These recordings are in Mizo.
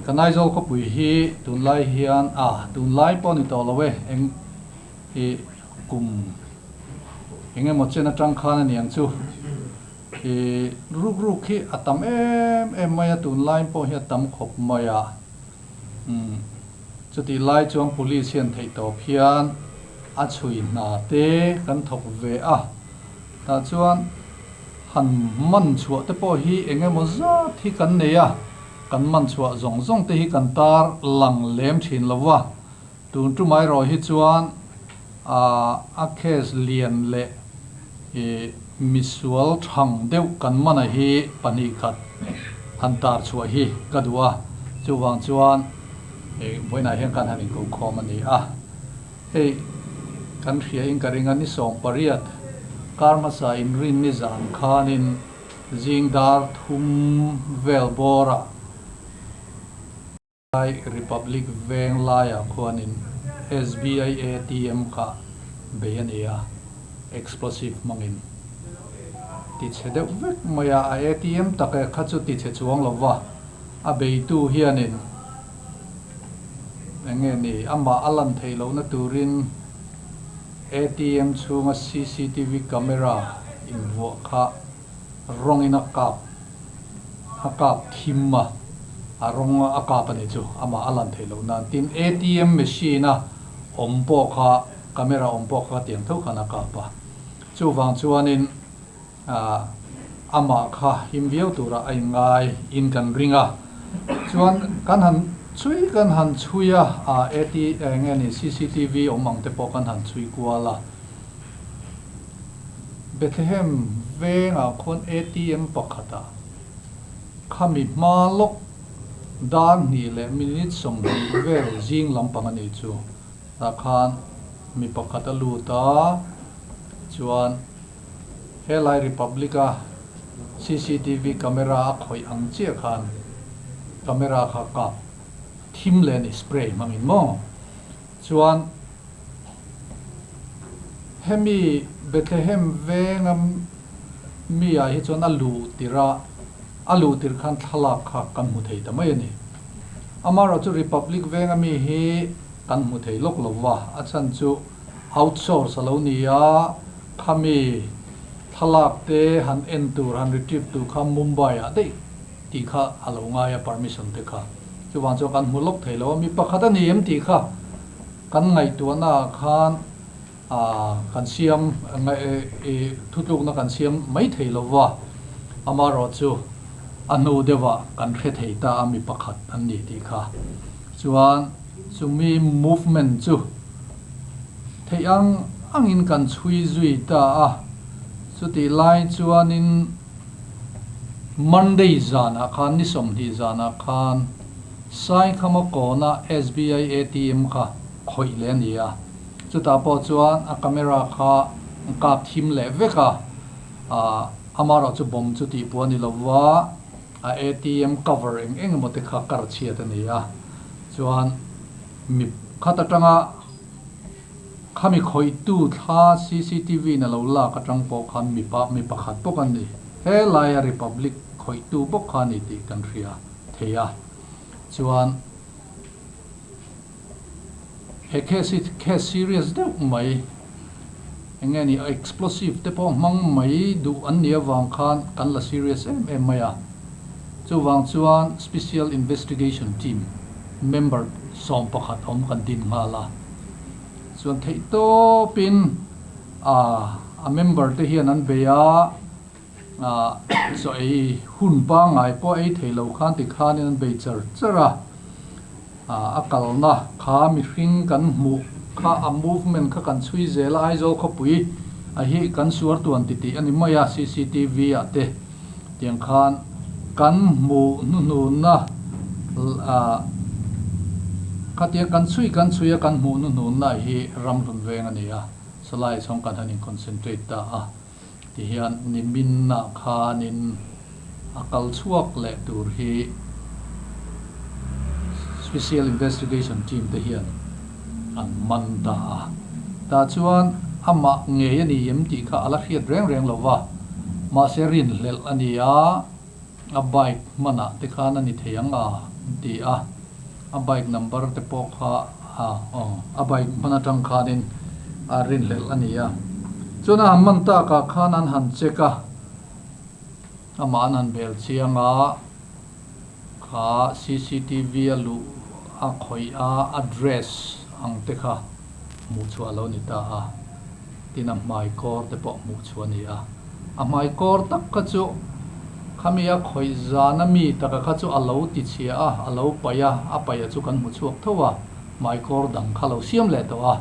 Kan Aizawl khawpui hi tunlai hian a tunlai pawh ni tawh lo e eng ih kum eng emaw chen atang khan a ni ang chu ih ruk ruk hi a tam em em mai a tunlai pawh hi a tam khawp mai a umm chutih lai chuan police hian theihtawp hian a chhui hna te kan thawk ve a tah chuan han man chhuah te pawh hi eng emaw zat hi kan nei a kan man chhuah zawng zawng te hi kan tar lang lem thin lo va tun tumah erawh hi chuan ah a case lian leh ih misual thang deuh kan man a hi pahnih khat han tar chhuah hi ka duh a chuvang chuan ih vawiinah hian kan han inkokhawm a ni a. Hei kan hria in ka ring a, ni 18 kar hmasa inrin ni zan khanin zing dar thum vel bawrah lai Republic veng laiah khuanin SBI ATM kha bei a ni a, explosive hmangin ti chhe deuh vek mai a, a ATM tak e kha chu ti chhe chuang lo va, a beitu hianin. Eng nge ni, amah a lan theih lohna turin ATM chhunga cctv camera invuah kha rawngin a kap a kap thim a, a rawng a kap a nih chu amah a lan theih loh nan. Tin, ATM machine a awm pawh kha camera awm pawh kha tiang tho khan a kap a. Chuvang chuanin. Amah kha him viau turah a inngai in kan ring a, chuan kan han chhui kan han chhui a, AT eng nge ni cctv awm ang te pawh kan han chhui kual a. Bethlehem vengah khuan ATM pakhatah khami hma lawk dar hnih leh minute 20 vel zing lampang a nih chu tah khan mi pakhat a lut a, chuan. Helai Republic a cctv camera a khawih ang chiah khan camera kha kap thim leh a ni spray hmangin maw? Chuan hemi Bethlehem venga mi ah hi chuan a luh tirh a a luh tirh khan thlalak kha kan hmu thei ta mai a ni. Amaherawhchu Republic venga mi hi kan hmu thei lawk lo va, a chhan chu outsource a lo ni a, Khami thlalak te han en tur, han retrieve tur kha Mumbai ah daih tih kha a lo ngai a, permission te kha. Chuvang chuan kan hmu lawk thei lo a, mi pakhat a ni em tih kha kan ngaihtuahna ah khan ah kan siam ih thutlukna kan siam mai thei lo va, amaherawhchu a hnu deuh ah kan hre thei ta a mi pakhat an ni tih kha. Chuan chumi movement chu. Theih ang angin kan chhui zui ta a, chutih lai chuanin Monday zanah khan, ni 20 zanah khan Saikhama kawna SBI ATM kha khawih leh a ni a, chutah pawh chuan a camera kha an kap thim leh vek a, amaherawh chu bomb chu tih pawh a ni lova, a ATM cover eng eng emaw te kha kar chhiat a ni a, chuan mi khat atanga Khami khawihtu thla cctv in a lo lak atang pawh khan mipa mi pakhat bawk an ni. He laia Republic khawihtu bawk kha a ni tih kan hria thei a. Chuan he case hi case serious deuh mai eng nge ni explosive te pawh hmang mai duh an nih avang khan kan la serious em em mai a. Chuvang chuan Special Investigation Team member 11 awm kan din nghal a, chuan theih tawpin a member te hian an bei a, chaw ei hun pangngai pawh ei thei lo khan tikhanin an bei char char a, a kalna kha mihring kan hmuh kha a movement kha kan chhui zel a, Aizawl khawpui a hi kan suar tuan titih a ni mai a, cctv ah te. Tiang khan kan hmuh hnuhnunna ah khatiang kan chhui kan chhui a kan hmuh hnuhnunna hi ram hlun veng a ni a, sawlai chhawng kan han in concentrate ta a tihian niminah khanin a kal chhuak leh tur hi Special Investigation Team te hian an man ta a, tah chuan amah ngei a ni em tih kha a la hriat reng reng lo va, mahse rinhlelh a ni a, a bike hmanah te khan a ni thei ang a, an ti a. A bike number te pawh kha a aw a bike hman atang khanin a rinhlelh a ni a. Chuan a han man takah khan an han check a, amah an han bel chiang a, kha cctv a luh a khawih a address ang te kha hmuh chhuah a lo ni ta a, tin a hmai kawr te pawh hmuh chhuah a ni a. A hmai kawr tak kha chu khami a khawih zana mi taka kha chu a lo ti chhia a, a lo paih a, a paih a chu kan hmu chhuak tho a, hmai kawr dang kha lo siam leh tawh a,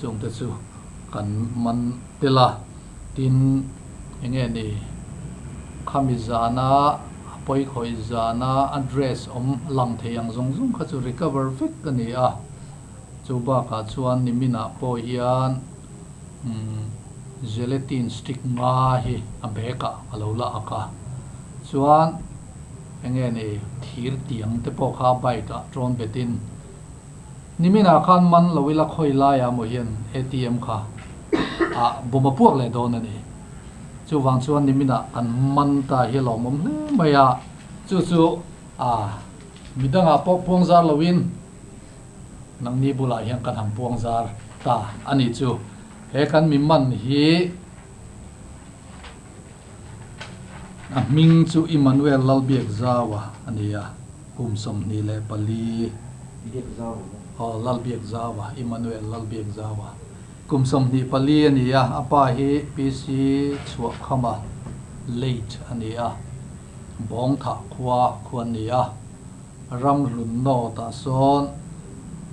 chungte chu kan man tel a, tin enge ni khami zana a pawi khawih zana a dress awm lang thei ang zawng zawng kha chu recover vek a ni a, chu bakah chuan niminah pawh hian umm gelatin stick nga hi a bag ah a lo la ak a, chuan enge ni thir tiang te pawh kha bike ah tawn bet in niminah khan man lo ila khawi laiah maw hian atm kha ah bawm a puak leh dawn a ni. Chuvang chuan niminah kan man ta hi a lawmawm hle mai a, chu chu ah midangah pawh puang zar loin Nangni bulah hian kan han puang zar ta a ni chu. He kan mi man hi a hming chu Immanuel Lalbiakzaua a ni a, kum 24. Aw, Lalbiakzaua, Immanuel Lalbiakzaua. Kum 24 a ni a, a pa hi PC Chhuahkhama late a ni a, Bawngthah khua khuan ni a. Ram hlun nawt ah sawn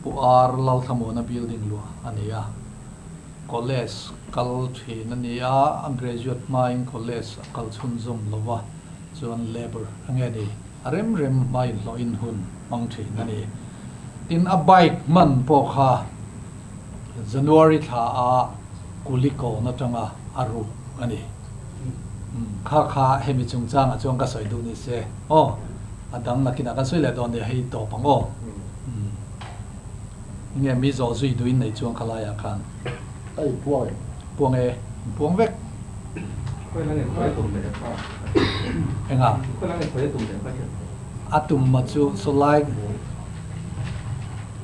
Pu Ar Lalthlamuana building luah a ni a, college kal thin a ni a, a graduate hmain college a kal chhunzawm lo va, chuan labour a nge ni, a rem rem hmain hlawhin hun hmang thin a ni. Tin, a bike hman pawh kha January thla a Kulikawn atanga a ruk a ni. Kha kha hemi chungchangah chuan ka sawi duh ni se aw. A dang nakinah kan sawi leh dawn nia hei tawp ang aw. Nge mi zawh zui duhin nei chuang kha laiah khan. A in puang em? Puang e, in puang vek. Enga? A tum ma chu sawlai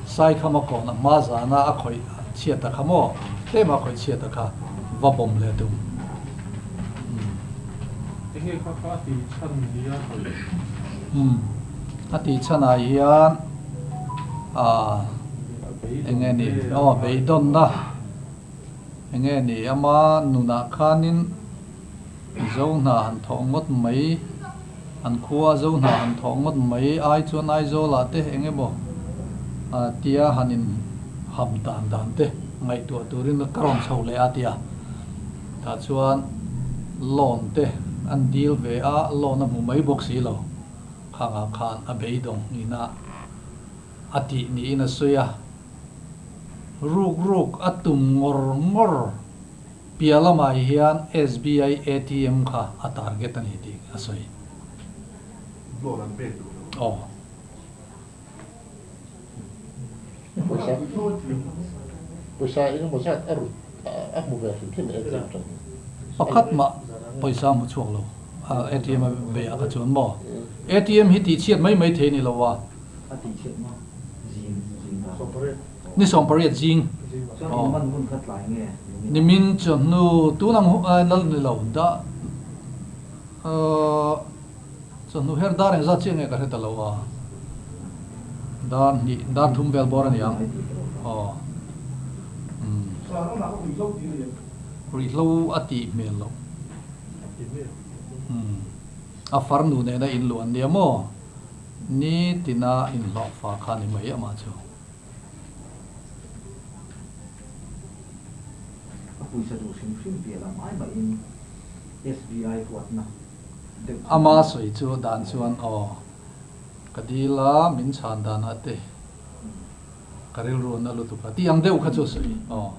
Saikhama kawn a hma zana a khawih chhiat a kha maw? Tlema a khawih chhiat a kha va bawm leh tum. Enge kha kha a tih chhan nia sawi? Umm a tih chhan ah hian ah enge ni aw beidawnna enge ni ama nunah khanin zo hna han thawh ngawt mai an khua zo hna han thawh ngawt mai ai chuan Aizawl ah te enge maw ah tia han in ham dan dan te ngaihtuah turin ka rawn chho leh a tia. Tah chuan loan te an deal ve a, loan a hmu mai bawk si lo. Khangah khan a beidawng ina a tih niin a sawi a. Ruk ruk a tum ngawr ngawr piah lamah hian SBI ATM kha a target a ni tih a sawi. Loan an pek duh lo. Aw. Pawisa pawisa engemaw zat a rut a hmu ve hrim hrim ATM atang hian. Pakhat mah pawisa a hmu chhuak lo ATM a bei ah kha chuan maw ATM hi tih chhiat mai mai thei ni lo a. A tih chhiat maw zing zing dan. Ni 18 zing. Chuan in man hun kha tlai nge nimin. Nimin chawhnu tun ang lal ni lo dah Chawhnu her dar engzat chiah nge ka hre ta lo a, dar hnih, dar thum vel bawr a ni ang. Aw. Umm. Ruihhlo a tih hmel loh. Umm. A farnu nena inluh an nia maw? Nitina inhlawhfa kha ni mai amah chu. A pawisa duh hrim hrim piah lam ai mahin SBI huatna. Ama sawi chu dan chuan aw ka dil a min chhan danah te ka rilru na lutuk a tih ang deuh kha chu a sawi aw.